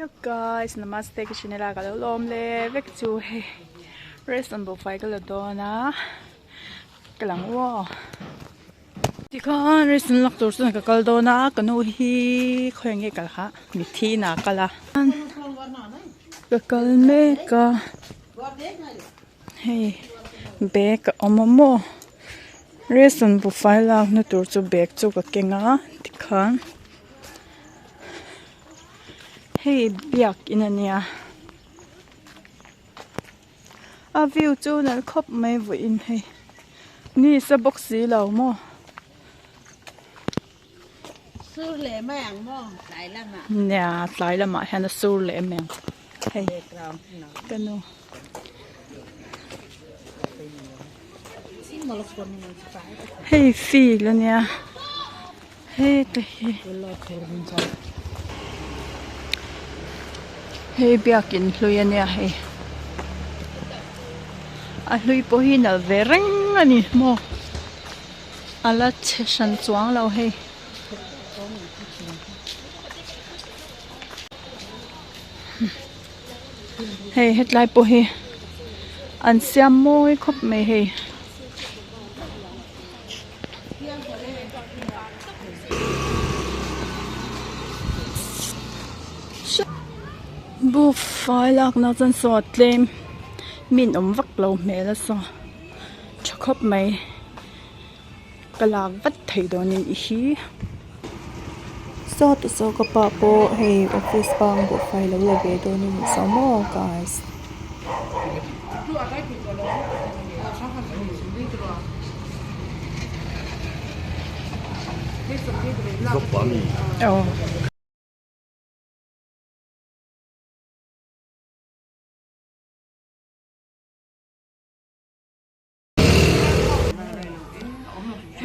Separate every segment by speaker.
Speaker 1: Hello guys namaste ka channel ah ka lo lawm le vek chu hei rest an buhfai ka la dawn a ka lang uaw tikhan rest an lak tur chuan ka kal dawn a ka nu hi khawi nge kal kha mitthi inah a kal a ka kal mek a hei bag a awm a maw rest an buhfai lakna tur chu bag chu ka keng a tikhan. Hei biakin a nia a view chu nalh khawp mai vawiin hei ni sa bawk si lo maw.
Speaker 2: Sur leh mai ang maw tlai lamah.
Speaker 1: Nia tlai lamah hian a sur leh em em hei ka nu. Hei field a nia. Heta hi hei biakin hlui a nia hei a hlui pawh hi nalh ve reng a ni maw a la chhe hran chuang lo hei. Hei hetlai pawh hi an siam mawi khawp mai hei. Buhfai lakna chuan saw a tlem min awm vak lo hmel a saw tha khawp mai ka lak vat thei dawn in i hi. Saw te saw ka pa pawh hei office bang buhfai lo la ve dawn in i saw maw guys.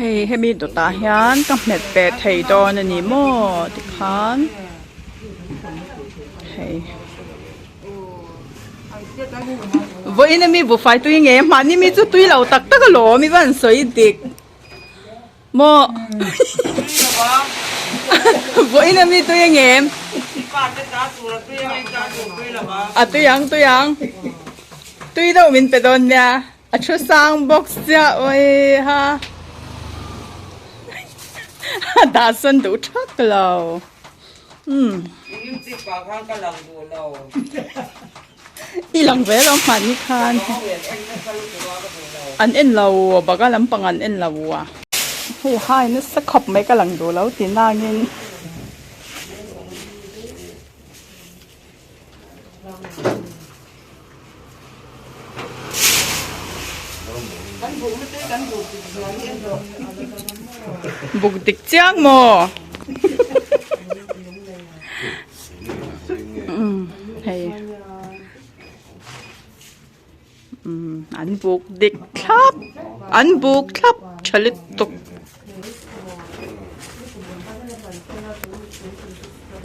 Speaker 1: Hei hemi dawtah hian ka hmet ve thei dawn a ni maw tikhan hei vawiin ami buhfai tui nge mahni mi chu tui lo tak tak alawm i van sawi dik maw vawiin ami tui a ngem a tui ang tui ang tui deuh min pe dawn nia a thu sang bawk chiah awi ha a dah sawn duh thak lo. Umm. I lang ve lo hmanni khan. An en lo baka lampang an en lo a. Hei hai nasa khawp mai ka lang duh lo ti nangin. Buk dik chiang maw? Hei an buk dik thlap an buk thlap tha lutuk.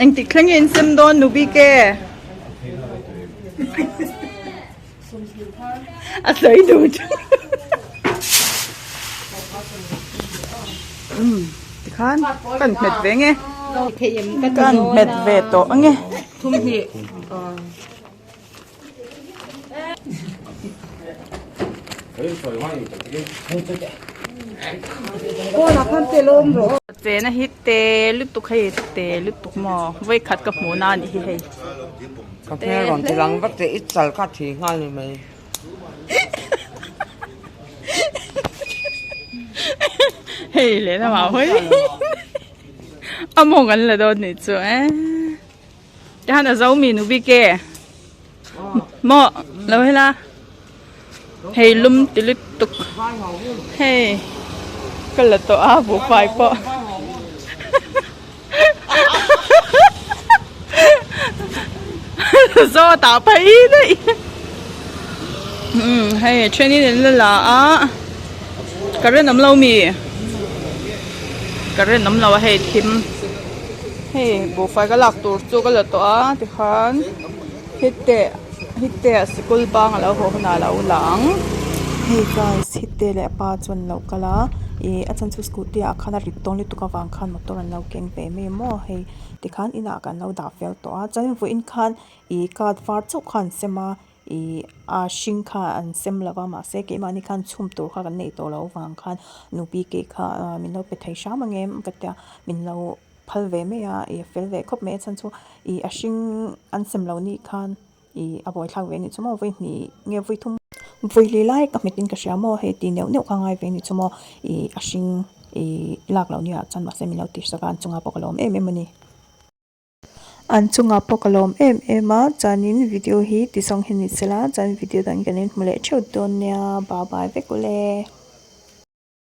Speaker 1: Engtik thleng in sem dawn nu bike? A sawi duh chu. Umm tikhan kan hmet ve nge. Kan hmet ve tawh ange. Chena hi te lutuk hei te lutuk maw vawikhat ka hmuh na anih hi hei.
Speaker 3: Ka hmel rawn ti lang vek che i chal kha thi nghal ni mai.
Speaker 1: Hei lehlamah hawi a mawng an la dawn nih chu e. Tihan a zo mi nu bik e. Maw lo hela. Hei lum ti lutuk. Hei ka la tawh a buhfai pawh. Zawt ah phei daih. Umm hei then in an la la a. Current awm lo mi. Current awm lo a hei thim. Hei buhfai ka lak tur chu ka la tawh a tikhan hite hite ah sikul bang a lo haw hunah a lo lang. Hei guys hite leh pa chuan lo kal a. Ih a chhan chu scooty ah khan a rit dawn lutuk avang khan motor an lo keng ve mai a maw hei tikhan inah kan lo dah fel tawh a chuan vawiin khan ih card var chauh kha an sem a ih a hring kha an sem lo va mahse keimahni khan chhum tur kha kan neih tawh loh avang khan nu pi kei kha min lo pe thei hram ang em ka tia min lo phal ve mai a ih a fel ve khawp mai a chhan chu ih a hring an sem loh ni khan. Ih a buaithlak ve anih chu maw vawi hnih nge vawi thum vawi li lai ka hmet in ka hria maw hei tih neuh neuh kha ngai ve anih chu maw ih a hring ih lak loh nia chuan mahse min lo ti sak a an chungah pawh ka lawm em em a ni. An chungah pawh ka lawm em em a chuanin video hi ti zawng hi ni sela chuan video dang kan inhmu leh theuh dawn nia bye bye vek ule.